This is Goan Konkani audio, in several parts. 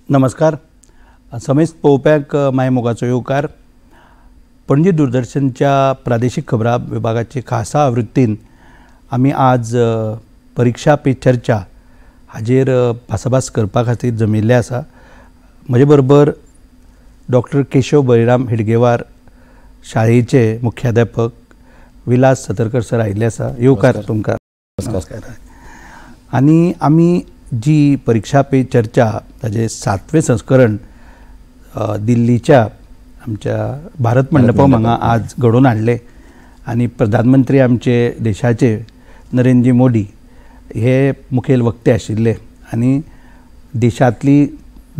नमस्कार समेस्त पळोवप्यांक माय मोगाचो येवकार. पणजी दूरदर्शनच्या प्रादेशीक खबरां विभागाचे खासा आवृत्तीन आमी आज परिक्षा पे चर्चा हाजेर भासाभास करपा खातीर जमिल्ले आसा. म्हजे बरोबर डॉक्टर केशव बळीराम हेडगेवार शाळेचे मुख्याध्यापक विलास सतरकर सर आयिल्ले आसा. येवकार तुमकां. नमस्कार. आनी आमी जी परिक्षा पे चर्चा ताजें 7वें संस्करण दिल्लीच्या आमच्या भारत मंडपम हांगा आज घडोवन हाडलें आनी प्रधानमंत्री आमचे देशाचे नरेंद्र मोदी हे मुखेल वक्ते आशिल्ले आनी देशांतली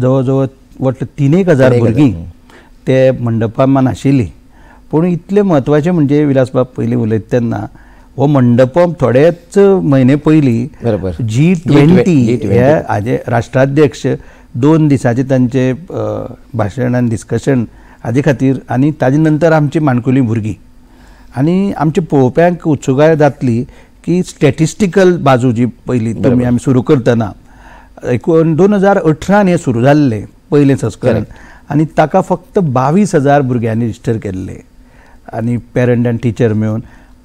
जवळ जवळ वट्ट 3,000 भुरगीं ते मंडपान आशिल्लीं. पूण इतलें म्हत्वाचें म्हणजे विलासबाब पयलीं उलयता तेन्ना हो मंडपम थोडेच म्हयने पयलीं G20 हे हाजे राष्ट्राध्यक्ष 2 दिसांचे तांचे भाशण आनी डिस्कशन हाजे खातीर आनी ताजे नंतर आमची माणकुली भुरगीं आनी आमचे पळोवप्यांक उत्सुकाय जातली की स्टॅटिस्टिकल बाजू जी पयली तुमी आमी सुरू करतना 2018 हें सुरू जाल्लें पयलें संस्करण आनी ताका फक्त 22,000 भुरग्यांनी रजिस्टर केल्लें आनी पेरंट आनी टिचर मेळून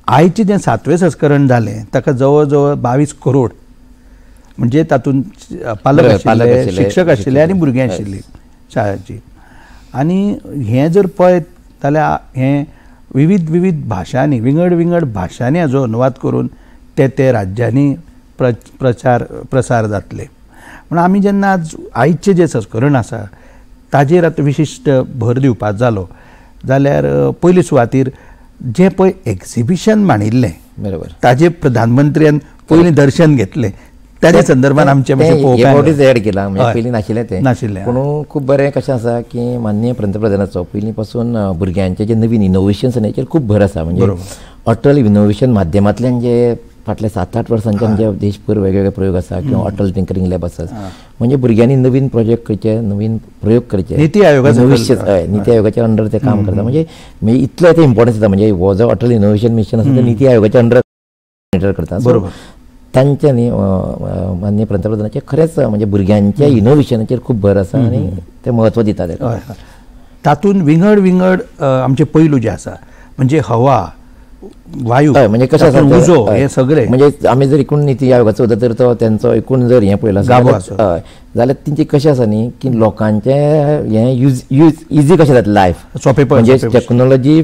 आयचें जें 7वें संस्करण जालें ताका जवळ जवळ 22 करोड म्हणजे तातूंत पालक आशिल्ले, शिक्षक आशिल्ले आनी भुरगीं आशिल्लीं शाळांची. आनी हें जर पळयत जाल्यार हें विविध विविध भाशांनी विंगड विंगड भाशांनी हाजो अनुवाद करून ते ते राज्यांनी प्रचार प्रसार जातले. म्हूण आमी जेन्ना आज आयचें जें संस्करण आसा ताजेर आतां विशिश्ट भर दिवपाक जालो जाल्यार पयले सुवातीर जें पळय एक्झिबिशन मांडिल्लें बरोबर ताजें प्रधानमंत्र्यान पयलीं दर्शन घेतलें ताच्या संदर्भात आमचें एड केलां म्हणजे पयलीं नाशिल्लें तें नाशिल्लें. पूण खूब बरें कशें आसा की माननीय पंतप्रधानाचो पयलीं पासून भुरग्यांचे जे नवीन इनोवेशन्स हेचेर खूब भर आसा. म्हणजे अटल इनोवेशन माध्यमांतल्यान जे फाटल्या 7-8 वर्सांचे आमच्या देशभर वेगवेगळे प्रयोग आसा किंवा अटल टिंकरिंग लॅब आसा म्हणजे भुरग्यांनी नवीन प्रोजेक्ट करचे, नवीन प्रयोग करचे. निती आयोगाचे निती आयोगाच्या अंडर ते काम करता. म्हणजे इतलें ते इम्पॉर्टन्स आसा. म्हणजे हो जो अटल इनोवेशन मिशन आसा ते निती आयोगाच्या अंडर मॉनिटर करता. बरोबर. तांच्या न्ही माननीय पंतप्रधानाचे खरेंच म्हणजे भुरग्यांच्या इनोवेशनाचेर खूब भर आसा आनी ते म्हत्व दिता ताका. तातूंत विंगड विंगड आमचे पैलू जे आसा म्हणजे हवा, वायू, म्हणजे कशें आसा उजो, हे सगळे म्हणजे आमी जर एकूण निती आयोगाचो उदक तर तो तेंचो एकूण जर हें पळयलां जाल्यार तेंचे कशें आसा न्ही की लोकांचें हें यूज यूज इजी कशें जाता लायफ सोंपें, म्हणजे technology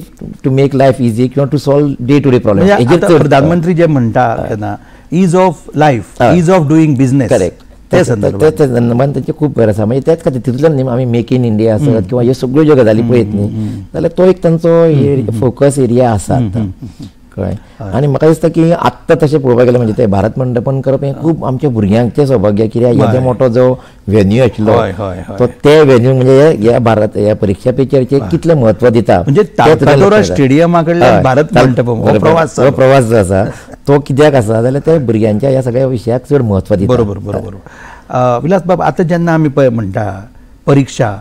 to make life easy किंवा to solve day to day problem. प्रधानमंत्री जे म्हणटा तेन्ना ease of life, ease of doing business. Correct. ते संदर्भान तेंचे खूब बरें आसा. म्हणजे त्याच खातीर तितूंतल्यान न्ही आमी मेक इन इंडिया आसत किंवा ह्यो सगळ्यो ज्यो गजाली पळयत न्ही जाल्यार तो एक तांचो फोकस एरिया आसा आतां. कळ्ळें. आनी म्हाका दिसता की आत्तां तशें पळोवपाक गेल्यार म्हणजे ते भारत मंडपन करप हें खूब आमच्या भुरग्यांचें सौभाग्य कित्याक येदो मोठो जो व्हेन्यू आशिल्लो तो ते व्हेन्यू म्हणजे ह्या भारत ह्या परिक्षा पे चर्चेक कितलें म्हत्व दिता. म्हणजे तालकटोरा स्टेडियमा कडल्यान भारत मंडपम हो प्रवास जो आसा तो कित्याक आसा जाल्यार ते भुरग्यांच्या ह्या सगळ्या विशयाक चड म्हत्व दिता. बरोबर बरोबर. विलास बाब, आतां जेन्ना आमी पळय म्हणटा परिक्षा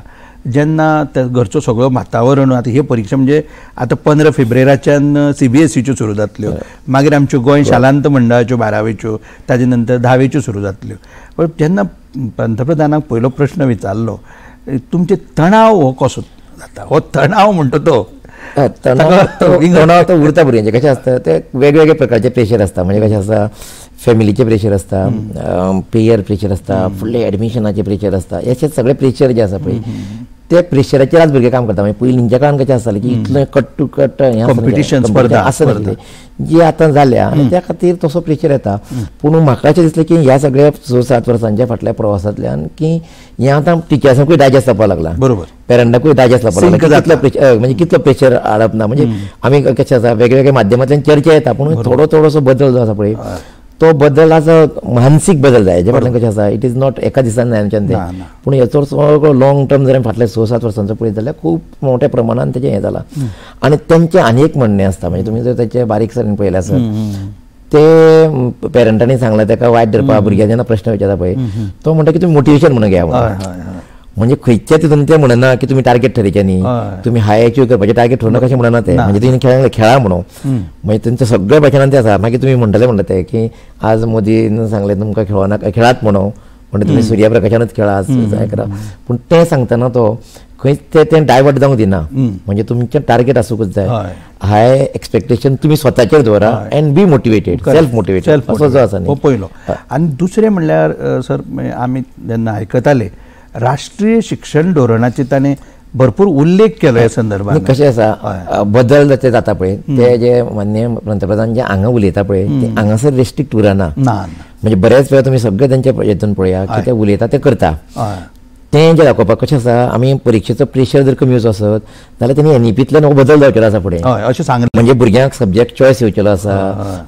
जेन्ना घरचो सगळो वातावरण आतां ह्यो परिक्षा म्हणजे आतां 15 फेब्रुवारीच्यान CBSEच्यो सुरू जातल्यो, मागीर आमच्यो गोंय शालांत मंडळाच्यो 12वेच्यो, ताजे नंतर 10वेच्यो सुरू जातल्यो. पण जेन्ना पंतप्रधानाक पयलो प्रश्न विचारलो तुमचे तणाव हो कसो जाता, हो तणाव म्हणटा तो तणाव तो उरता भुरग्यांचे. कशें आसता ते वेगवेगळे प्रकारचे प्रेशर आसता. म्हणजे कशें आसता फॅमिलीचें प्रेशर आसता, पेयर प्रेशर आसता, फुडले एडमिशनाचें प्रेशर आसता. हे सगळे प्रेशर जे आसा पळय ते प्रेशराचेर आज भुरगे काम करता. म्हणजे पयलींच्या काळान कशें आसतालें की इतलें कट टू कट कॉम्पिटिशन स्पर्धा आसनासलें जी आतां जाल्या आनी त्या खातीर तसो प्रेशर येता. पूण म्हाका अशें दिसलें की ह्या सगळ्या 6-7 वर्सांच्या फाटल्या प्रवासांतल्यान की हें आतां टिचर्सांकूय डायजेस्ट जावपाक लागला, बरोबर, पेरंटाकूय डायजेस्ट जावपाक लागला. कितलो प्रेशर म्हणजे कितलो प्रेशर हाडप ना. म्हणजे आमी कशें आसा वेगवेगळ्या माध्यमांतल्यान चर्चा येता पूण थोडो थोडोसो बदल जो आसा पळय तो बदल आज मानसीक बदल जाय. हेजे फाटल्यान कशें आसा it is not एका दिसान जाय आमच्यान तें, पूण हेचो सगळो लॉंग टर्म जर आमी फाटल्या 6-7 वर्सांचो पळयत जाल्यार खूब मोठ्या प्रमाणान तेजें हें जालां. आनी तेंचें आनी एक म्हणणें आसता म्हणजे तुमी जर तेचें बारीकसाणेन पळयलें आसत ते पेरंटांनी सांगलां तेका वायट धरपा भुरग्यां जेन्ना प्रश्न विचारता पळय तो म्हणटा की तुमी मोटिवेशन म्हणून घेया म्हणून. म्हणजे खंयच्या तितून ते म्हणना की तुमी टार्गेट ठरयचे न्ही, तुमी हाय अचीव करपाचें टार्गेट ठरोवना कशें म्हणना ते. म्हणजे तुमी खेळा खेळा म्हणून म्हणजे तेंच्या सगळ्या भाशणान ते आसा. मागीर तुमी म्हणटले म्हणटा ते की आज मोदीन सांगलें तुमकां खेळनाका, खेळात म्हणून. म्हणजे तुमी सूर्यप्रकाशानच खेळा हें करा, पूण तें सांगतना तो खंयच तें डायवर्ट जावंक दिना. म्हणजे तुमचें टार्गेट आसूंकच जाय, हाय एक्सपेक्टेशन तुमी स्वताचेर दवरा and be motivated, self motivated असो जो आसा हो पयलो. आनी दुसरें म्हणल्यार सर आमी जेन्ना आयकताले राष्ट्रीय शिक्षण धोरणाचे ताणें भरपूर उल्लेख केलो ह्या संदर्भात. कशें आसा बदल जाता जाता पळय ते जे माननीय पंतप्रधान जे हांगा उलयता पळय ते हांगासर रेस्ट्रिक्ट उरना, म्हणजे बऱ्याच वेळा तुमी सगळे तेंच्या हेतून पळया की ते उलयता ते करता. तें जें दाखोवपाक कशें आसा आमी परिक्षेचो प्रेशर जर कमी येवचो आसत जाल्यार तेणी एनईपींतल्यान हो बदल जावचेलो आसा फुडें अशें सांगलें. म्हणजे भुरग्यांक सब्जॅक्ट चॉयस येवचेलो आसा,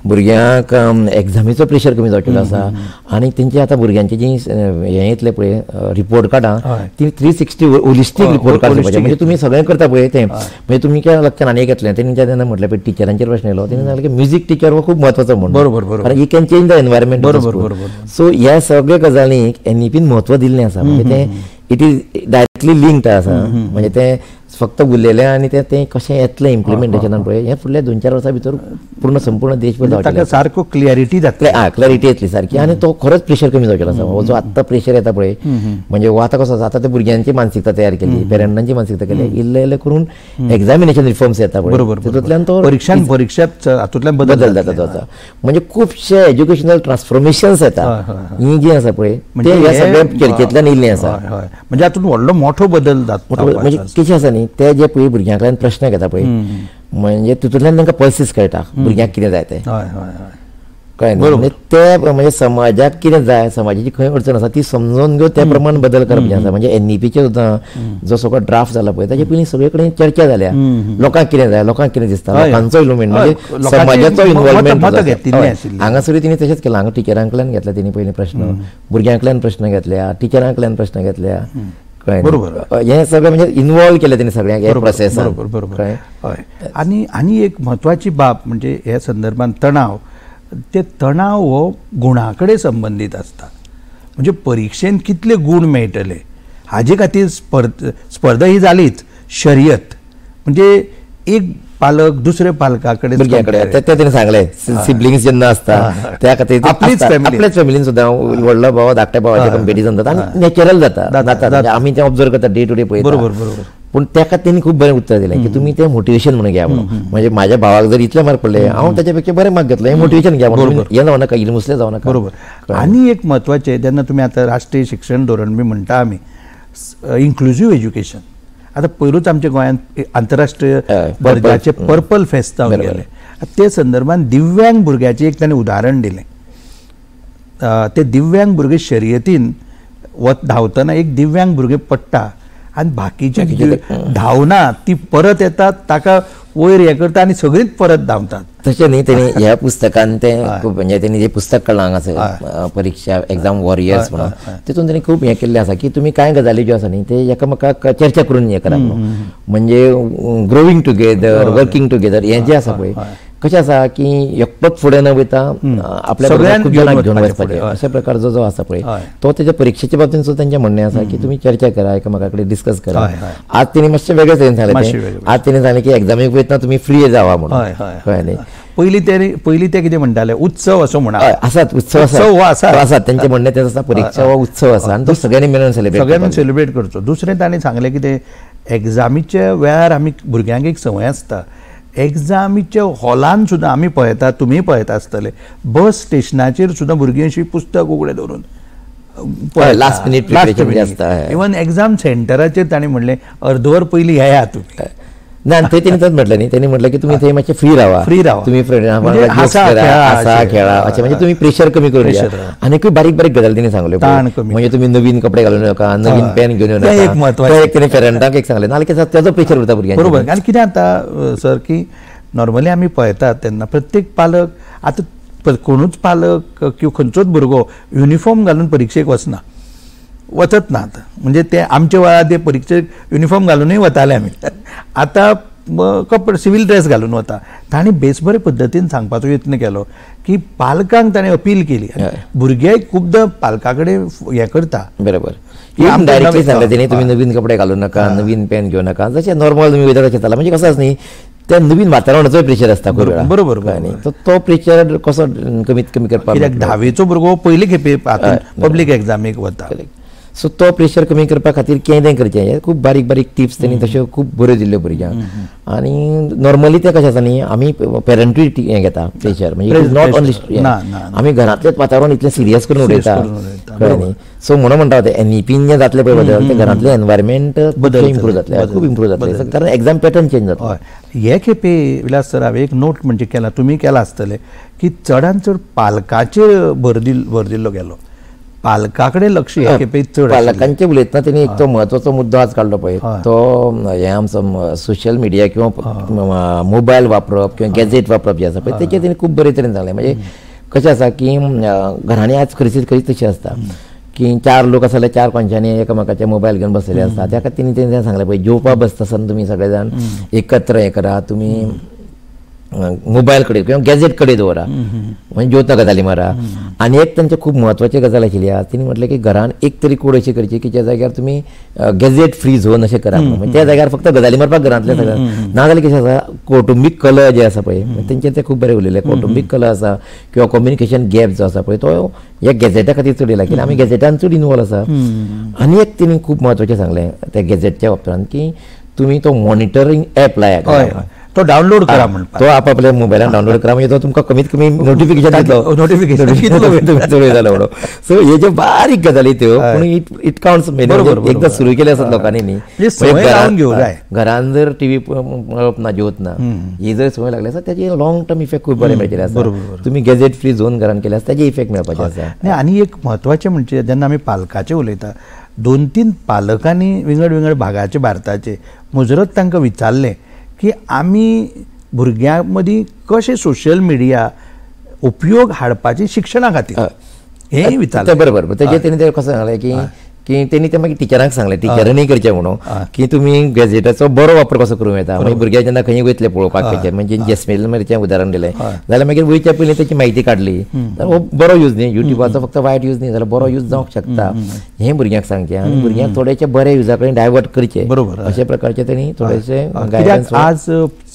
भुरग्यांक एग्जामीचो प्रेशर कमी जावचेलो आसा आनी तेंची आतां भुरग्यांची जी हें येतलें पळय रिपोर्ट कार्डां ती 360 होलिस्टीक रिपोर्ट कार्ड दिवपाचें. म्हणजे तुमी सगळें करता पळय तें, म्हणजे तुमी काय लक्षान आनी एक येतलें तेणी जेन्ना म्हटलें पळय टिचरांचेर प्रश्न येयलो तेणी सांगलें की म्युजीक टिचर हो खूब म्हत्वाचो म्हणून, बरोबर, कारण you can change the environment. बरोबर. सो ह्या सगळ्या गजालींक एनईपीन म्हत्व दिल्लें आसा. म्हणजे तें it is directly linked आसा, म्हणजे तें फक्त उरलेलें आनी तें कशें येतलें इम्प्लिमेंटेशनान पळय हें फुडल्या 2-4 वर्सां भितर पूर्ण संपूर्ण देशभर ताका सारको क्लियरिटी जातली, क्लॅरिटी येतली सारकी आनी तो खरोच प्रेशर कमी जावचेलो आसा. हो जो आत्तां प्रेशर येता पळय म्हणजे हो आतां कसो आसा, आतां ते भुरग्यांची मानसिकता तयार केली, पेरंटांची मानसिकता केली, इल्लें इल्लें करून एग्जामिनेशन रिफॉर्म्स येता पळय, तितूंतल्यान तो परिक्षा हातूंतल्यान बदल जाता तो आसा. म्हणजे खुबशे एज्युकेशनल ट्रान्सफॉर्मेशन्स येता ही जी आसा पळय ते ह्या सगळ्या चर्चेंतल्यान येयल्लें आसा. म्हणजे हातूंत व्हडलो मोठो बदल जाता. म्हणजे कशें आसा न्ही ते जे पळय भुरग्यां कडल्यान प्रश्न घेता पळय म्हणजे तितूंतल्यान तांकां पल्सीस कळटा भुरग्यांक कितें जाय तें, कळ्ळें न्ही. म्हणजे ते म्हणजे समाजाक कितें जाय, समाजाची खंय अडचण आसा ती समजून घेवन त्या प्रमाण बदल करप जें आसा. म्हणजे एनईपीचेर सुद्दां जो सगळो ड्राफ्ट जाला पळय ताचे पयलीं सगळे कडेन चर्चा जाल्या, लोकांक कितें जाय, लोकांक कितें दिसता, लोकांचो इनवॉल्वमेंट म्हणजे समाजाचो इनवॉल्वमेंट हांगासरूय तिणें तशेंच केलां. हांगा टिचरां कडल्यान घेतला तिणें पयलीं प्रश्न, भुरग्यां कडल्यान प्रश्न घेतल्या, टिचरां कडल्यान प्रश्न घेतल्या, बरोबर. हें सगळें म्हणजे इनवॉल्व केलें तेणी सगळ्यांक ह्या प्रोसेसान. बरोबर बरोबर. हय. आनी आनी एक म्हत्वाची बाब म्हणजे ह्या संदर्भात तणाव, ते तणाव हो गुणा कडेन संबंदीत आसता. म्हणजे परिक्षेन कितले गूण मेळटले हाजे खातीर स्पर्धा ही जालीच, शर्यत म्हणजे एक पालक दुसऱ्या पालका कडेन भुरग्यां ते तेणी सांगलें सिबलिंग्स जेन्ना आसता त्या खातीर आपल्याच फॅमिलीन सुद्दां व्हडलो भाव धाकट्या भावाचें कंपेरिजन जाता आनी नॅचरल जाता, आमी तें ऑब्जर्व करता डे टू डे पळयता. बरोबर बरोबर. पूण ताका तेणी खूब बरें उत्तर दिलें की तुमी तें मोटिवेशन म्हणून घ्या म्हणून, म्हणजे माझ्या भावाक जर इतले मार्क पडले हांव ताच्या पेक्षा बरे मार्क घेतले हें मोटिवेशन घ्या म्हणून, हें जावं नाका, इलमुसलें जावं नाका. बरोबर. आनी एक म्हत्वाचें जेन्ना तुमी आतां राष्ट्रीय शिक्षण धोरण बी म्हणटा आमी इन्क्लुजीव एज्युकेशन, आतां पयरूच आमच्या गोंयांत आंतरराष्ट्रीय दर्जाचे पर्पल फेस्त जावन गेले, ते संदर्भात दिव्यांग भुरग्याचें एक ताणें उदाहरण दिलें. ते दिव्यांग भुरगे शर्यतीन धांवतना एक दिव्यांग भुरगें पडटा आनी बाकीचे धांवना ती परत येतात, ताका वयर हें करता आनी सगळींच परत धांवतात. तशें न्ही तेणी ह्या पुस्तकान तें खूब म्हणजे तेणी जें पुस्तक काडलां हांगासर परिक्षा एग्जाम वॉरियर्स म्हणून, तितून तेणी खूब हें केल्लें आसा की तुमी कांय गजाली ज्यो आसा न्ही ते एकामेकाक चर्चा करून हें करा म्हणून, म्हणजे ग्रोवींग टुगेदर, वर्किंग टुगेदर हें जें आसा पळय कशें आसा की एकटोच फुडें न वयता आपल्या खूब जाणांक घेवन वचपाचें अशा प्रकारचो जो आसा पळय तो तेच्या परिक्षेच्या बाबतींत सुद्दां तेंचें म्हणणें आसा की तुमी चर्चा करा, एकामेका कडेन डिस्कस करा. आज तेणी मातशें वेगळें तरेन सांगलें, आज तेणी सांगलें की एग्जामीक वयतना तुमी फ्री जावा म्हणून, कळ्ळें न्ही. पयलीं ते कितें म्हणटाले उत्सव असो म्हणा आसात, उत्सव आसा आसात तेंचें म्हणणें तें आसा, परिक्षा हो उत्सव आसा आनी तो सगळ्यांनी मेळून सेलिब्रेट करचो. दुसरें ताणें सांगलें कितें एग्जामीच्या वेळार आमी भुरग्यांक एक संवय आसता, एग्जामीच्या हॉलान सुद्दां आमी पळयता, तुमी पळयता आसतले, बस स्टेशनाचेर सुद्दां भुरगीं अशीं पुस्तक उगडें दवरून लास्ट मिनीट प्रिपरेशन आसता. इवन एग्जाम सेंटराचेर ताणें म्हणलें अर्दवर पयलीं येया तुमी. ना थंय तेणी तशें म्हटलें न्ही, तेणी म्हटलें की तुमी थंय मातशें फ्री रावा, फ्री रावा, तुमी हासा खेळा अशें, म्हणजे तुमी प्रेशर कमी करून घ्या. आनीकूय बारीक बारीक गजाली तेणी सांगल्यो, म्हणजे तुमी नवीन कपडे घालून येवनाका, नवीन पेन घेवन येवनाका, तें एक तेणी पेरंटांक एक सांगलें, नाजाल्यार कितें तेजो प्रेशर उरता भुरग्यांचेर. बरोबर. आनी कितें जाता सर की नॉर्मली आमी पळयतात तेन्ना प्रत्येक पालक आतां कोणूच पालक किंवा खंयचोच भुरगो युनिफॉर्म घालून परिक्षेक वचना, वचत ना आतां. म्हणजे ते आमच्या वेळार ते परिक्षेक युनिफॉर्म घालूनय वताले आमी, आतां कपडे सिवील ड्रेस घालून वता. ताणें बेस बरे पद्दतीन सांगपाचो यत्न केलो की पालकांक ताणें अपील केली, भुरगे खुबदां पालका कडेन हें करता. बरोबर. डायरेक्टली सांगलें तेणी तुमी नवीन कपडे घालूं नाका, नवीन पेन घेवं नाका, जशें नॉर्मल तुमी वयता तशें चला. म्हणजे कसं आसा न्ही त्या नवीन वातावरणाचोय प्रेशर आसता. बरोबर. तो प्रेशर कसो कमीत कमी करपाक, कित्याक धावेचो भुरगो पयले खेपे पब्लीक एग्जामीक वता, सो तो प्रेशर कमी करपा खातीर कितें करचें हें खूब बारीक बारीक टिप्स तेणी तश्यो खूब बऱ्यो दिल्ल्यो भुरग्यांक. आनी नॉर्मली तें कशें आसा न्ही, आमी पेरंटूय हें घेता प्रेशर, म्हणजे not only आमी घरांतलेंच वातावरण इतलें सिरियस करून उडयता, कळ्ळें न्ही. सो म्हणून म्हणटा तें एनईपीन जें जातलें पळय बदल, तें घरांतलें एनवायरमेंट इम्प्रूव जातलें, खूब इम्प्रूव जातलें, कारण एग्जाम पॅटर्न चेंज जातलो. हे खेपे विलास सर हांवें एक नोट म्हणजे केला, तुमी केला आसतलें, की चडान चड पालकाचेर भर दिल्लो गेलो, पालका कडेन लक्ष चड. पालकांचे उलयतना तेणी एक तो म्हत्वाचो मुद्दो आज काडलो पळय, तो हे आमचो सोशल मिडिया किंवा मोबायल वापरप किंवा गॅजेट वापरप जें आसा पळय तेचेर तेणी खूब बरे तरेन सांगलें. म्हणजे कशें आसा की घरांनी आज परिस्थिती खरीच तशी आसता की 4 लोक आसा जाल्यार 4 कोणशांनी एकामेकाचे मोबायल घेवन बसलेले आसता. त्या खातीर तेणी सांगलें पळय, जेवपा बसता आसतना तुमी सगळे जाण एकत्र हें करा, तुमी मोबायल कडेन किंवा गॅजेट कडेन दवरा, म्हणजे जेवता गजाली मारा. आनी एक तांचे खूब म्हत्वाची गजाल आशिल्ली आहा, तिणी म्हटलें की घरान एक तरी कोड अशी करची की ज्या जाग्यार तुमी गॅजेट फ्री झोन अशें करा, म्हणजे त्या जाग्यार फक्त गजाली मारपाक घरांतले सगळ्या ना जाल्यार कितें आसा कौटुंबीक कलह जे आसा पळय तेंचेर ते खूब बरें उलयले. कौटुंबीक कलह आसा किंवा कम्युनिकेशन गॅप जो आसा पळय तो ह्या गॅजेटा खातीर चड येयला, कित्याक आमी गॅजेटान चड इनवॉल्व आसा. आनी एक तिणी खूब म्हत्वाचें सांगलें त्या गॅजेटच्या वापरान की तुमी तो मॉनिटरींग एप लायात, तो डाउनलोड करा म्हणपाक, तो आपापल्या मोबायलान डाउनलोड करा, म्हणजे तो तुमकां कमीत कमी नोटिफिकेशन दितलो, नोटिफिकेशन जालो म्हणून. सो हे ज्यो बारीक गजाली त्यो पूण it counts. एकदां सुरू केले आसत लोकांनी न्ही, घरान जर टीव्ही पळोवप ना, जेवत ना, ही जर संवय लागली आसा त्याची लॉंग टर्म इफेक्ट खूब बरे मेळटले आसा. तुमी गॅजेट फ्री झोन घरान केले आसा त्याचे इफेक्ट मेळपाचे आसा. आनी एक म्हत्वाचें म्हणजे जेन्ना आमी पालकाचें उलयता, 2-3 पालकांनी विंगड विंगड भागाचे भारताचे मुजरत तांकां विचारलें की आमी भुरग्यां मदीं कशें सोशल मिडिया उपयोग हाडपाची शिक्षणा खातीर हें विचारलें. बरोबर. तेजें तेणी तें कसं सांगलें की की तेणी ते मागीर टिचरांक सांगलें, टिचरांनी करचें म्हणून की तुमी गॅजेटाचो बरो वापर कसो करूं येता. मागीर भुरग्यां जेन्ना खंय वयतले पळोवपाक तेचेर, म्हणजे जैसलमेरचें उदाहरण दिलें जाल्यार मागीर वयच्या पयलीं तेची म्हायती काडली, हो बरो यूज न्ही, युट्यूबाचो फक्त वायट यूज न्ही जाल्यार बरो यूज जावंक शकता हें भुरग्यांक सांगचें आनी भुरग्यांक थोडेशे बरे युजा कडेन डायवर्ट करचें, अशे प्रकारचे तेणी थोडेशे गायडन्स. आज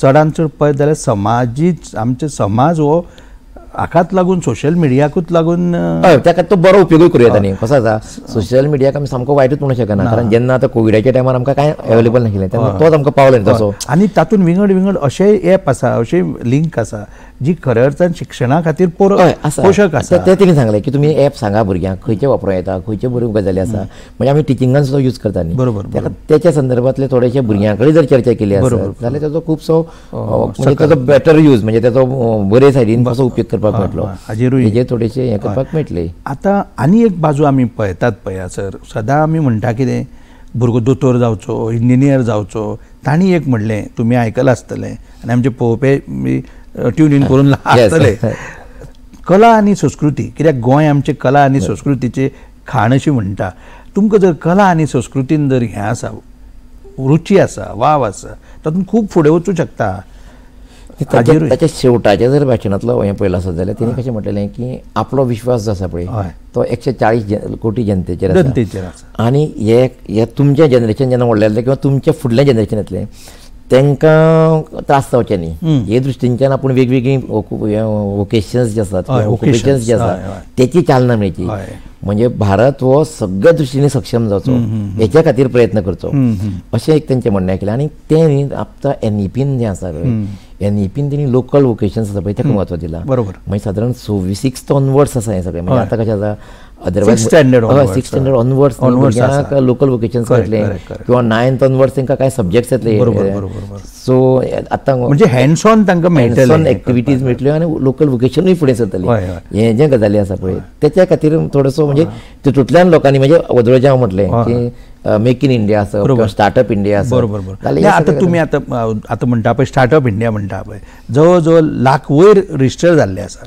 चडान चड पळयत जाल्यार समाजीच आमचे समाज हो हाकाच लागून सोशल मिडियाकूच लागून हय ताका तो बरो उपयोगूय करूं येता न्ही. कसो आसा सोशल मिडियाक आमी सामको वायटूच म्हणूंक शकना, कारण जेन्ना आतां कोविडाच्या टायमार आमकां कांय अवेलेबल नाशिल्लें तेन्ना तोच आमकां पावलो न्ही तसो. आनी तातूंत विंगड विंगड अशेय एप आसा, अशे लिंक आसा जी खऱ्या अर्थान शिक्षणा खातीर पोशक आसा. ते तेणी सांगलें की तुमी एप सांगा भुरग्यांक खंयचे वापरूं येता, खंयच्यो बऱ्यो गजाली आसा, म्हणजे आमी टिचिंगान सुद्दां यूज करता न्ही. बरोबर. ताका तेच्या संदर्भांतले थोडेशे भुरग्यां कडेन जर चर्चा केली आसत जाल्यार ताचो खुबसो म्हणजे ताचो बेटर यूज, म्हणजे ताचो बरे सायडीन कसो उपयोग करपाक मेळटलो हाजेरूय थोडेशे हें करपाक मेळटलें. आतां आनी एक बाजू आमी पळयतात पळया सर, सदां आमी म्हणटा कितें भुरगो दोतोर जावचो, इंजिनियर जावचो. तांणी एक म्हणलें, तुमी आयकलां आसतलें आनी आमचे पळोवपी ट्यून इन करून आसतले, कला आनी संस्कृती, कित्याक गोंय आमचें कला आनी संस्कृतीचें खाण अशी म्हणटा. तुमकां जर कला आनी संस्कृतीन जर हें आसा, रुची आसा, वाव आसा, तातूंत खूब फुडें वचूं शकता. ताच्या शेवटाच्या जर भाशणांतलो हें पळयलां आसत जाल्यार तेणी कशें म्हटलेलें की आपलो विश्वास जो आसा पळय तो 140 कोटी जनतेचेर आसा आनी हे तुमचें जनरेशन जेन्ना व्हडलें जातलें किंवा तुमच्या फुडलें जनरेशन येतलें तांकां त्रास जावचे न्ही हे दृश्टीनच्यान आपूण वेगवेगळीं वोकेशन्स जे आसात, ऑक्युपेशन्स जे आसात तेची चालना मेळची, म्हणजे भारत हो सगळ्या दृश्टीने सक्षम जावचो हेच्या खातीर प्रयत्न करचो अशें एक तेंचें म्हणणें आशिल्लें. आनी तें न्ही आतां एनईपीन जें आसा पळय, एनईपीन तेणी लोकल वोकेशन्स आसा पळय ताका म्हत्व दिलां. बरोबर. मागीर सादारण 6th onwards आसा हें सगळें, म्हणजे आतां कशें आसा अदरवायज 6th standard onwards भुरग्यांक लोकल वोकेशन्स मेळटले किंवा 9th onwards तांकां कांय सब्जेक्ट्स येतले. सो आतां म्हणजे हँड्स ऑन तांकां हँड्स ऑन एक्टिविटीज मेळटल्यो आनी लोकल वोकेशनूय फुडें सरतली. हें जें गजाली आसा पळय तेच्या खातीर थोडोसो म्हणजे तितूंतल्यान लोकांनी म्हणजे वदळ जें हांव म्हटलें की मेक इन इंडिया आसा किंवा स्टार्टअप इंडिया आसा. बरोबर. आतां तुमी आतां आतां म्हणटा पळय स्टार्टअप इंडिया म्हणटा पळय, जवळ जवळ लाख वयर रजिस्टर जाल्ले आसा.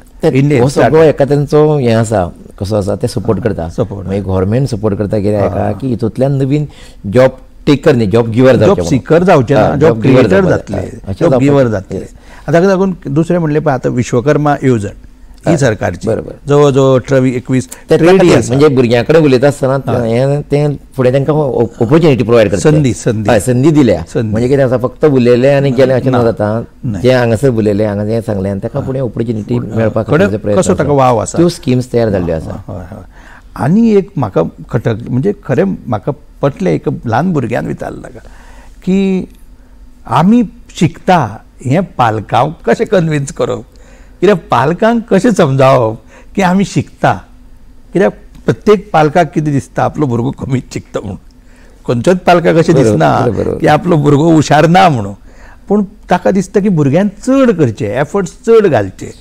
हो सगळो एका तेंचो हें आसा कसो आसा ते सपोर्ट करता, मागीर गव्हर्मेंट सपोर्ट करता कित्याक हेका की हितूंतल्यान नवीन जॉब टेकर न्ही, जॉब गिवर जॉब सिकर जावचे ना, जॉब क्रिएटर जातले, जॉब गिवर जातले. आतां लागून दुसरें म्हणलें पळय आतां विश्वकर्मा येवजण ही सरकारची, बरोबर, जवळ जवळ 18 21 म्हणजे भुरग्यां कडेन उलयता आसतना तें फुडें तांकां ऑपॉर्च्युनिटी प्रोवायड करता, संदी संदी संदी दिल्या. म्हणजे कितें आसा, फक्त उलयलें आनी गेलें अशें ना जाता, जें हांगासर उलयलें हांगा जें सांगलें आनी ताका फुडें ऑपॉर्च्युनिटी मेळपाक कसो ताका वाव आसा, त्यो स्किम्स तयार जाल्ल्यो आसा. आनी एक म्हाका खटक म्हणजे खरें म्हाका पटलें, एक ल्हान भुरग्यान विचारलें ताका की आमी शिकता हें पालकांक कशें कन्विन्स करप, कित्याक पालकांक कशें समजावप की आमी शिकता, कित्याक प्रत्येक पालकाक कितें दिसता आपलो भुरगो कमीच शिकता म्हणून, खंयच्याच पालकाक अशें दिसना की आपलो भुरगो हुशार ना म्हणून, पूण ताका दिसता की भुरग्यान चड करचें, एफर्ट्स चड घालचे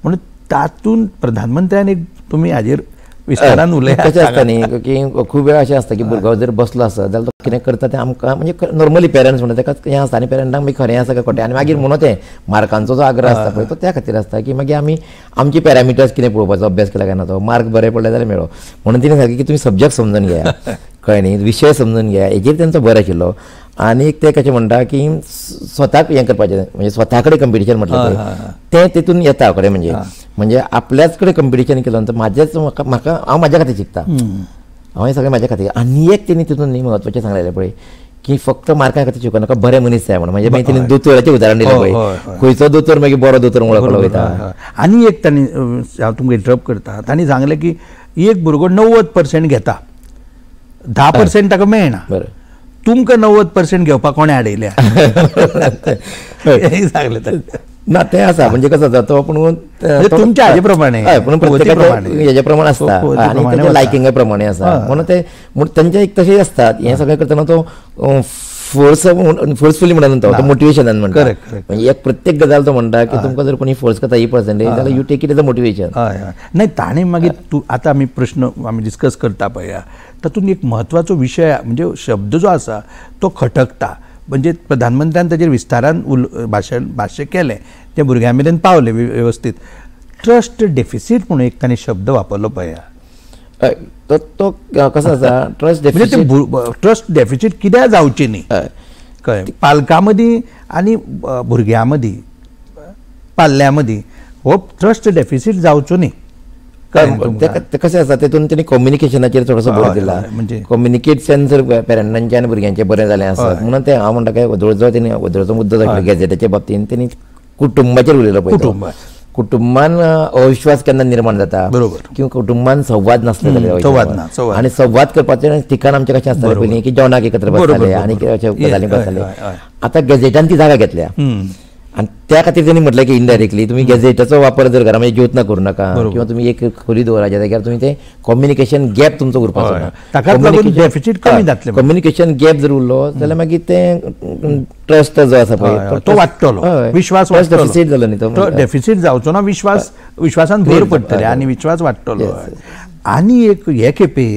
म्हणून. तातूंत प्रधानमंत्र्यान एक तुमी हाजेर विस्तारान उलयात. कशें आसता न्ही की खूब वेळा अशें आसता की भुरगो जर बसलो आसत जाल्यार तो कितें करता तें आमकां म्हणजे नॉर्मली पेरंट्स म्हणटा ताका हें आसता आनी पेरंटांक मागीर खरें आसा काय खोटें, आनी मागीर म्हणून तें मार्कांचो जो आग्रह आसता पळय तो त्या खातीर आसता की मागीर आमी आमचे पॅरामिटर्स कितें पळोवपाचो, अभ्यास केला काय ना, तो मार्क बरे पडले जाल्यार मेळो. म्हणून तिणें सांगलें की तुमी सब्जॅक्ट समजून घेया, कळ्ळें न्ही, विशय समजून घेया, हेजेर तेंचो बरो आशिल्लो. आनी एक ते कशें म्हणटा की स्वताक हें करपाचें म्हणजे स्वता कडेन कंपिटिशन म्हटलें पळय तें तितून येता खरें म्हणजे म्हणजे आपल्याच कडेन कंपिटिशन केलं नंतर म्हाजेच म्हाका हांव म्हाज्या खातीर शिकता, हांव हें सगळें म्हाज्या खातीर. आनी एक तेणी तितून न्ही म्हत्वाचें सांगलेलें पळय की फक्त मार्कां खातीर शिकूं नाका, बरें मनीस जाय म्हणून. म्हणजे मागीर तेणी दोतोराचें उदाहरण दिलें पळय, खंयचो दोतोर मागीर बरो दोतोर वळखलो वयता. आनी एक तांणी, हांव तुमकां इंटरप्ट करता, तांणी सांगलें की एक भुरगो 90% घेता, 10% ताका मेळना, बरें तुमकां 90% घेवपाक कोणें हाडयल्या हें सांगलें ताणें. ना तें आसा म्हणजे कसो जाता तो पूण तुमच्या हाजे प्रमाणे, पूण प्रत्येकाच्या हेजे प्रमाणे आसता आनी तेच्या लायकिंगा प्रमाणे आसा, म्हणून ते तांचे एक तशें आसतात. हें सगळें करतना तो फोर्स फोर्सफुली म्हणना, तो मोटिवेशनान म्हणटा. म्हणजे एक प्रत्येक गजाल तो म्हणटा की तुमकां जर कोणी फोर्स करता ही पर्संटेज जाल्यार you take it as a motivation. हय हय, नाही ताणें मागीर तूं आतां आमी प्रश्न आमी डिस्कस करता पळया, तातूंत एक म्हत्वाचो विशय म्हणजे शब्द जो आसा तो खटकता. म्हणजे प्रधानमंत्र्यान ताजेर विस्तारान भाशण भाश्य केलें, तें भुरग्यां मेरेन पावलें वेवस्थीत. ट्रस्ट डेफिसीट म्हणून एक ताणें शब्द वापरलो पळया, तो कसो आसा ट्रस्ट डेफिसीट, ट्रस्ट डेफिसीट कित्याक जावची न्ही, कळ्ळें, पालकां मदीं आनी भुरग्यां मदीं पाल्यां मदीं हो ट्रस्ट डेफिसीट जावचो न्ही. ते कशें आसा तेतून तेणी कम्युनिकेशनाचेर थोडोसो भर दिला, म्हणजे कम्युनिकेशन जर पेरंटांचें आनी भुरग्यांचें बरें जालें आसत म्हणून तें हांव म्हणटा काय वदोळचो तेणी वदोळचो मुद्दो दाखयलो गॅझेटाच्या बाबतीन, तेणी कुटुंबाचेर उलयलो पळय, कुटुंबान अविश्वास केन्ना निर्माण जाता, बरोबर, किंवा कुटुंबान संवाद नासले जाल्यार, आनी संवाद करपाचें ठिकाण आमचें कशें आसतालें पयलीं की जेवणाक एकत्र बसताले आनी अशे गजाली बसताले, आतां गॅझेटान ती जागा घेतल्या आनी त्या खातीर तेणी म्हटलें की इनडायरेक्टली तुमी गॅझेटाचो वापर जर करा म्हणजे ज्योत ना करूं नाका किंवा तुमी एक खोली दवराच्या जाग्यार तुमी ते कम्युनिकेशन गॅप तुमचो उरपाचो ना, डेफिसीट कमी जातलें. कम्युनिकेशन गॅप जर उरलो जाल्यार मागीर तें ट्रस्ट जो आसा पळय तो वाडटलो, विश्वास डेफिसीट जालो न्ही, तो डेफिसीट जावचो ना, विश्वास विश्वासान भर पडटलें आनी विश्वास वाडटलो. आनी एक हे खेपे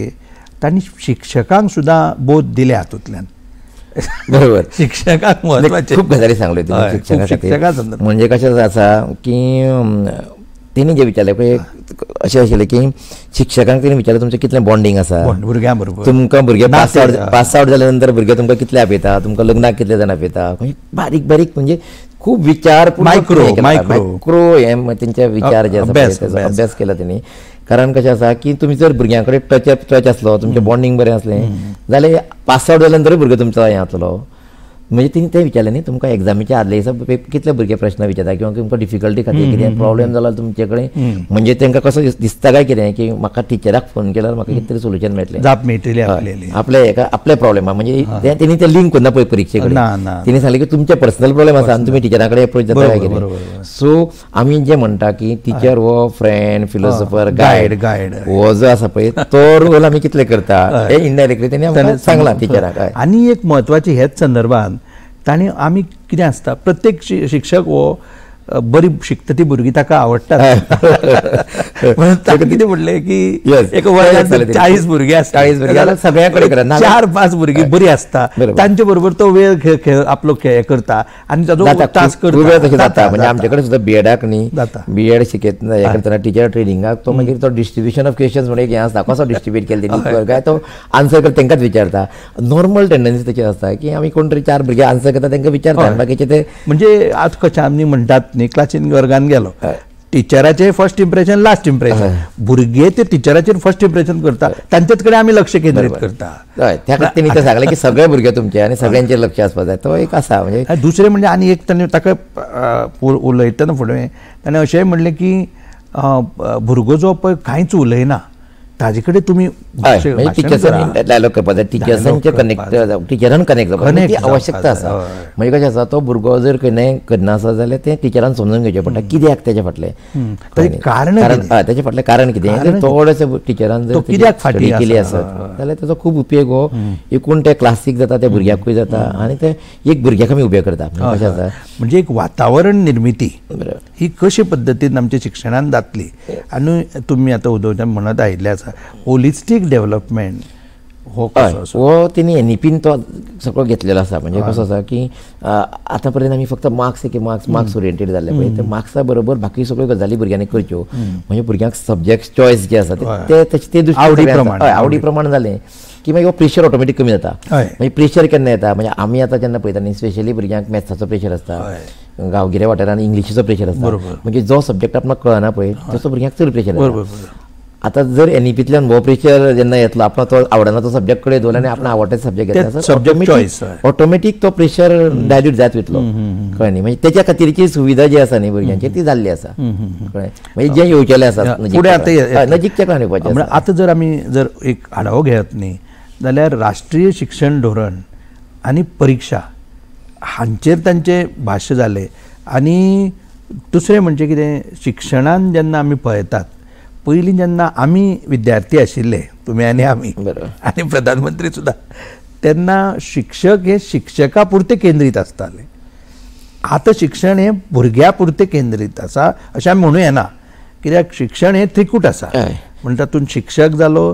तांणी शिक्षकांक सुद्दां बोध दिले हातूंतल्यान, बरोबर, शिक्षकांक म्हत्वाचें खूब गजाली सांगल्यो तिणें शिक्षकां. म्हणजे कशें आसा की तेणी जें विचारलें पळय अशें आशिल्लें की शिक्षकांक तेणी विचारलें तुमचें कितलें बॉन्डिंग आसा भुरग्यां बरोबर, तुमकां भुरगे पास आवट जाल्या नंतर भुरगे तुमकां कितले आपयता, तुमकां लग्नाक कितले जाण आपयता, बारीक बारीक म्हणजे खूब विचार मायक्रो मायक्रो हे तेंचे विचार जे आसा तेचो अभ्यास केला तेणी. कारण कशें आसा की तुमी जर भुरग्यां कडेन टच आसलो, तुमचें बॉन्डिंग बरें आसलें जाल्यार पास आवट जाल्या नंतरूय भुरगो तुमचो हें जातलो. म्हणजे तिणें तें विचारलें न्ही तुमकां एग्जामीच्या आदले दिसा कितले भुरगे प्रश्न विचारता किंवा तुमकां डिफिकल्टी खातीर कितें प्रॉब्लेम जाला तुमचे कडेन, म्हणजे तांकां कसो दिसता काय कितें की म्हाका टिचराक फोन केल्यार म्हाका कितें तरी सोल्युशन मेळटलें, जाप मेळटली आपल्याली आपल्या हेका आपल्या प्रॉब्लेमा. म्हणजे तेणी तें लिंक करना पळय परिक्षे कडेन, तिणें सांगलें की तुमचे पर्सनल प्रॉब्लेम आसा आनी तुमी टिचरा कडेन एप्रोच जाता काय कितें. सो आमी जें म्हणटा की टिचर हो फ्रेंड, फिलोसोफर, गायड गायड हो जो आसा पळय तो रोल आमी कितले करता हें इनडायरेक्टली तेणी आमकां सांगलां टिचराक. आनी एक म्हत्वाचें हेच संदर्भात तांणी आमी कितें आसता प्रत्येक शिक्षक हो बरी शिकता ती भुरगीं ताका आवडटात, म्हणून ताका कितें म्हणलें की एका वर्गांत 40 भुरगीं आसता, 40 भुरगीं सगळ्यां कडेन 4-5 भुरगीं बरीं आसता, तांचे बरोबर तो वेळ खेळ आपलो खेळ करता आनी ताजो तास करता जाता. म्हणजे आमचे कडेन सुद्दां बीएडाक न्ही, बीएड शिकयतना हें करतना टिचर ट्रेनिंगाक तो मागीर तो डिस्ट्रिब्युशन ऑफ क्वेश्चन्स म्हणून एक हें आसता, कसो डिस्ट्रिब्यूट केले तेणी काय तो आन्सर करता तांकांच विचारता. नॉर्मल टेंडन्सी तशी आसता की आमी कोण तरी 4 भुरगे आन्सर करता तांकां विचारता बाकीचे ते म्हणजे आज कशें आमी म्हणटात न्ही क्लासीन वर्गान गेलो टिचराचे फर्स्ट इम्प्रेशन लास्ट इम्प्रेशन, भुरगे ते टिचराचेर फर्स्ट इम्प्रेशन करता, तांचेच कडेन आमी लक्ष केंद्रीत करता. हय, त्या खातीर तेणी तें सांगलें की सगळे भुरगे तुमचे आनी सगळ्यांचेर लक्ष आसपाक जाय, तो एक आसा. म्हणजे दुसरें म्हणजे आनी एक ताणें ताका उलयतना फुडें ताणें अशेंय म्हणलें की भुरगो जो पळय कांयच उलयना ताजे कडेन तुमी टिचर्सांनी डायलॉग करपाक जाय, टिचर्सांचे कनेक्ट, टिचरान कनेक्ट जावपाक ती आवश्यकता आसा. म्हणजे कशें आसा, तो भुरगो जर खंय करना आसा जाल्यार तें टिचरान समजून घेवचें पडटा कित्याक तेच्या फाटलें कारण, तेच्या फाटलें कारण कितें. थोडेशें टिचरान जर कित्याक फाटी केली आसत जाल्यार तेचो खूब उपयोग हो एकूण ते क्लासीक जाता, त्या भुरग्याकूय जाता आनी ते एक भुरग्याक आमी उबे करता. कशें आसा म्हणजे एक वातावरण निर्मिती ही कशे पद्दतीन आमच्या शिक्षणान जातली. आनी तुमी आतां उलोवच्या म्हणत आयिल्लें आसा होलिस्टीक डेव्हलपमेंट हो हो तेणी एनईपीन तो सगळो घेतलेलो आसा. म्हणजे कसो आसा की आतां पर्यंत आमी फक्त मार्क्स की मार्क्स मार्क्स ओरिएंटेड जाल्ले पळय, ते मार्क्सा बरोबर बाकी सगळ्यो गजाली भुरग्यांनी करच्यो. म्हणजे भुरग्यांक सब्जेक्ट चॉयस जे आसा ते ते दृश्टी आवडी प्रमाण जालें की मागीर हो प्रेशर ऑटोमॅटीक कमी जाता. मागीर प्रेशर केन्ना येता म्हणजे आमी आतां जेन्ना पळयता न्ही, स्पेशली भुरग्यांक मॅथ्साचो प्रेशर आसता, गांवगिऱ्या वाठारांत इंग्लिशीचो प्रेशर आसता. म्हणजे जो सब्जेक्ट आपणाक कळना पळय तसो भुरग्यांक चड प्रेशर आसता. आतां जर एनईपींतल्यान हो प्रेशर जेन्ना येतलो, आपणा तो आवडना तो सब्जेक्ट कडेन दवरलो आनी आपणा आवडटा सब्जेक्ट घेतला, ऑटोमॅटीक तो प्रेशर डायल्यूट जायत वयतलो, कळ्ळें न्ही. म्हणजे तेच्या खातीरची सुविधा जी आसा न्ही भुरग्यांची ती जाल्ली आसा, कळ्ळें. म्हणजे जें येवचेलें आसा फुडें आतां नजीकच्या काळान येवपाचें. आतां जर आमी जर एक आढावो घेत न्ही जाल्यार राष्ट्रीय शिक्षण धोरण आनी परिक्षा हांचेर तांचें भाश्य जालें. आनी दुसरें म्हणजे कितें, शिक्षणान जेन्ना आमी पळयतात पयलीं जेन्ना आमी विद्यार्थी आशिल्ले, तुमी आनी आमी आनी प्रधानमंत्री सुद्दां, तेन्ना शिक्षक हे शिक्षका पुरते केंद्रीत आसताले. आतां शिक्षण हें भुरग्या पुरतें केंद्रीत आसा अशें आमी म्हणूं येना, कित्याक शिक्षण हें त्रिकूट आसा. म्हण तातूंत शिक्षक जालो,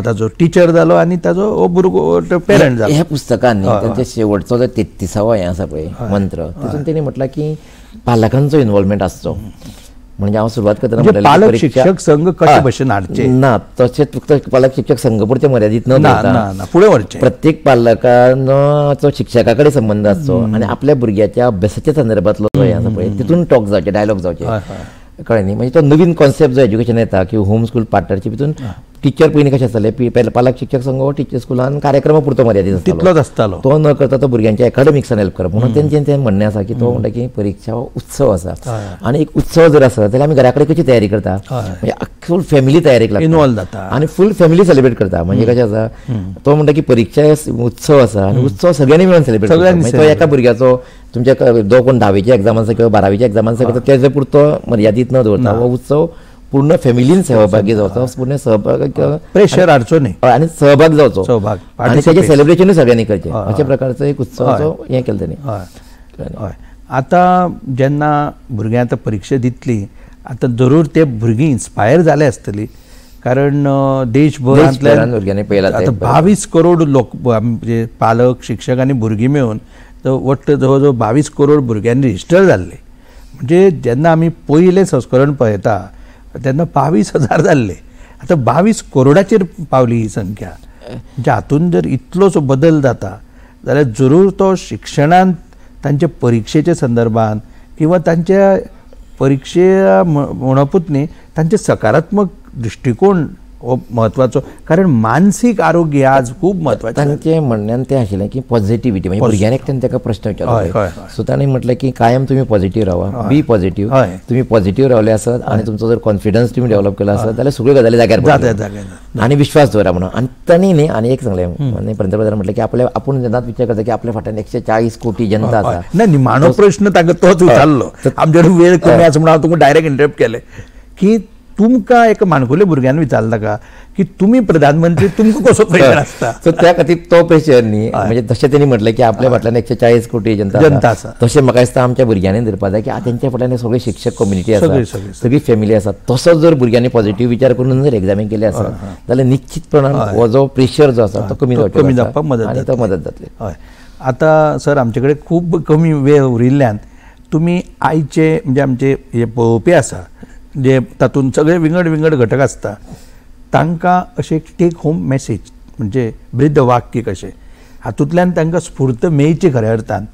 ताजो टिचर जालो आनी ताजो हो भुरगो पेरंट जालो. ह्या पुस्तकांनी तांचे शेवटचो जो 33वो हें आसा पळय मंत्र, तितून तेणी म्हटलां की पालकांचो इन्वॉल्वमेंट आसचो. म्हणजे हांव सुरवात करतना पालक शिक्षक संघ कशे भशेन हाडचे ना, तशेंच फक्त पालक शिक्षक संघ पुरते मर्यादीत न दवरता फुडें व्हरचें. प्रत्येक पालकांचो शिक्षका कडेन संबंद आसचो आनी आपल्या भुरग्याच्या अभ्यासाच्या संदर्भातलो जो हें आसा पळय तितून टॉक जावचे, डायलॉग जावचे, कळ्ळें न्ही. म्हणजे तो नवीन कॉन्सेप्ट जो एज्युकेशन येता की होम स्कूल पार्टनरशीप, हितून टिचर पयलीं कशें आसतालें, पालक शिक्षक संघ हो टिचर स्कुलान कार्यक्रमा पुरतो मर्यादीत आसतालो, तितलोच आसतालो, तो न करता तो भुरग्यांच्या एकाडेमिक्सान हेल्प करप. म्हणून तेंचें तें म्हणणें आसा की तो म्हणटा की परिक्षा हो उत्सव आसा आनी एक उत्सव जर आसा जाल्यार आमी घरा कडेन कशी तयारी करता, म्हणजे फूल फॅमिली तयारेक लागता, इनवॉल्व जाता आनी फूल फॅमिली सेलिब्रेट करता. म्हणजे कशें आसा, तो म्हणटा की परिक्षा उत्सव आसा आनी उत्सव सगळ्यांनी मेळून सेलिब्रेट करता. तो एका भुरग्याचो तुमच्या जो कोण 10वीच्या एग्जाम आसा किंवा 12वीच्या एग्जाम आसा तेजे पुरतो मर्यादीत न दवरता हो उत्सव पूर्ण फॅमिलीन सहभागी जावचो, पूर्ण सहभाग प्रेशर हाडचो न्ही आनी सहभाग जावचो आनी तेजें सेलिब्रेशनूय सगळ्यांनी करचें, अशा प्रकारचो एक उत्सवाचो हें केलें तेणी. हय, आतां जेन्ना भुरग्यां आतां परिक्षा दितली, आतां जरूर ते भुरगीं इन्स्पायर जाले आसतली, कारण देशभरांतल्यान भुरग्यांनी पळयलां आतां 22 करोड लोक म्हणजे पालक शिक्षक आनी भुरगीं मेळून वट्ट जवळ जवळ 22 करोड भुरग्यांनी रजिस्टर जाल्ले. म्हणजे जेन्ना आमी पयलें संस्करण पळयता तेन्ना 22,000 जाल्ले, आतां 22 करोडाचेर पावली ही संख्या. म्हणजे हातून जर इतलोसो बदल जाता जाल्यार जरूर तो शिक्षणांत तांच्या परिक्षेच्या संदर्भात किंवा तांच्या परिक्षे म्हणपूच न्ही, तांचे सकारात्मक दृश्टिकोण हो म्हत्वाचो, कारण मानसीक आरोग्य आज खूब म्हत्वाचें. तांचें म्हणण्यान तें आशिल्लें की पॉझिटिव्हिटी, म्हणजे भुरग्यांनी एकट्यान ताका प्रश्न विचारलो, सो ताणें म्हटलें की कायम तुमी पॉझिटिव्ह रावा, बी पॉझिटिव्ह. तुमी पॉझिटिव्ह रावले आसत आनी तुमचो जर कॉन्फिडन्स तुमी डेव्हलप केलो आसत जाल्यार सगळ्यो गजाली जाग्यार पडटल्यो आनी विश्वास दवरा म्हणून. आनी तांणी न्ही आनी एक सांगलें, आनी पंतप्रधान म्हटलें की आपल्या आपूण जेन्नाच विचार करता की आपल्या फाटल्यान 140 कोटी जनता आसा. ना, निमाणो प्रश्न ताका तोच विचारलो, आमचे कडेन वेळ कमी आसा म्हणून हांव तुमकां डायरेक्ट इंटरप्ट केलें की तुमकां एका माणकुले भुरग्यान विचारता का की तुमी प्रधानमंत्री, तुमकां कसो प्रेशर आसता? सो त्या खातीर तो प्रेशर न्ही, म्हणजे तशें तेणी म्हटलें की आपल्या फाटल्यान 140 कोटी जनता आसा, तशें म्हाका दिसता आमच्या भुरग्यांनी धरपाक जाय की तेंच्या फाटल्यान सगळी शिक्षक कम्युनिटी आसा, सगळी फॅमिली आसा. तसोच जर भुरग्यांनी पॉझिटिव्ह विचार करून जर एग्जामीक केले आसा जाल्यार निश्चितपणान हो जो प्रेशर जो आसा तो कमी जावपाक मदत आनी तो मदत जातली. हय, आतां सर आमचे कडेन खूब कमी वेळ उरिल्ल्यान तुमी आयचे म्हणजे आमचे हे पळोवपी आसा जे तातूंत सगळे विंगड विंगड घटक आसता तांकां अशें एक टेक होम मॅसेज म्हणजे वृद्ध वाक्य कशें हातूंतल्यान तांकां स्फूर्त मेळची खऱ्या अर्थान,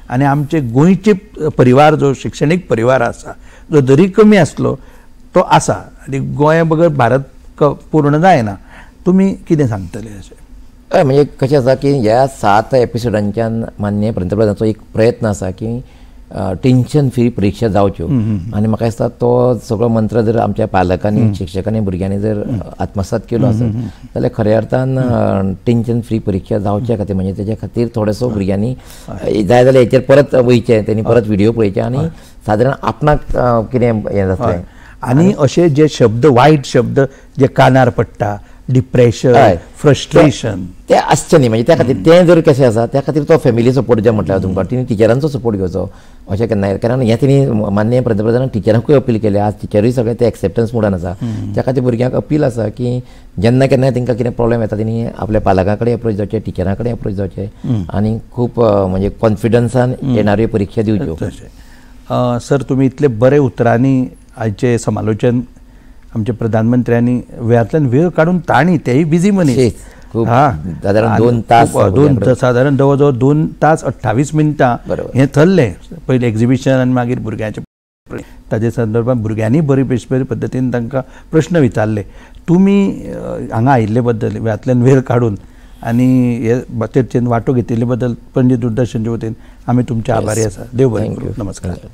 आनी आमचे गोंयचे परिवार जो शिक्षणीक परिवार आसा जो जरी कमी आसलो तो आसा आनी गोंया बगर भारत पूर्ण जायना. तुमी कितें सांगतले अशें? हय, म्हणजे कशें आसा की ह्या 7 एपिसोडांच्यान माननीय पंतप्रधानाचो एक प्रयत्न आसा की टेन्शन फ्री परिक्षा जावच्यो आनी म्हाका दिसता तो सगळो मंत्र जर आमच्या पालकांनी, शिक्षकांनी, भुरग्यांनी जर आत्मसात केलो आसत जाल्यार खऱ्या अर्थान टेन्शन फ्री परिक्षा जावच्या खातीर म्हणजे तेच्या खातीर थोडोसो भुरग्यांनी जाय जाल्यार हेचेर परत वयचें, तेणी परत व्हिडियो पळयचे आनी सादारण आपणाक कितें हें जातलें. आनी अशे जे शब्द, वायट शब्द जे कानार पडटा, डिप्रेशन, फ्रस्ट्रेशन, ते आसचें न्ही. म्हणजे त्या खातीर तें जर कशें आसा त्या खातीर तो फॅमिली सपोर्ट जे म्हटल्यार तुमकां तिणी टिचरांचो सपोर्ट घेवचो अशें केन्नाय, कारण हें तिणी माननीय पंतप्रधानान टिचरांकूय अपील केलें. आज टिचरूय सगळे ते एक्सेप्टन्स मुडान आसा. त्या खातीर भुरग्यांक अपील आसा की जेन्ना केन्नाय तांकां कितें प्रॉब्लेम येता तेणी आपल्या पालकां कडेन अप्रोच जावचें, टिचरां कडेन अप्रोच जावचें आनी खूब म्हणजे कॉन्फिडन्सान येणाऱ्यो परिक्षा दिवच्यो. तशें सर, तुमी इतले बरे उतरांनी आयचें समालोचन आमच्या प्रधानमंत्र्यांनी वेळांतल्यान वेळ काडून तांणी, तेय बिजी मनीस, सादारण 2 तास, सादारण जवळ जवळ 2 तास 28 मिनटां हें थरलें. पयलें एक्झिबिशन आनी मागीर भुरग्यांचे ताजे संदर्भात भुरग्यांनी बरी बेस बरे पद्दतीन तांकां प्रश्न विचारले. तुमी हांगा आयिल्ले बद्दल वेळांतल्यान वेळ काडून आनी हे चर्चेन वांटो घेतिल्ले बद्दल पणजी दूरदर्शनचे वतीन आमी तुमचे आभारी आसा. देव बरें करूं. नमस्कार.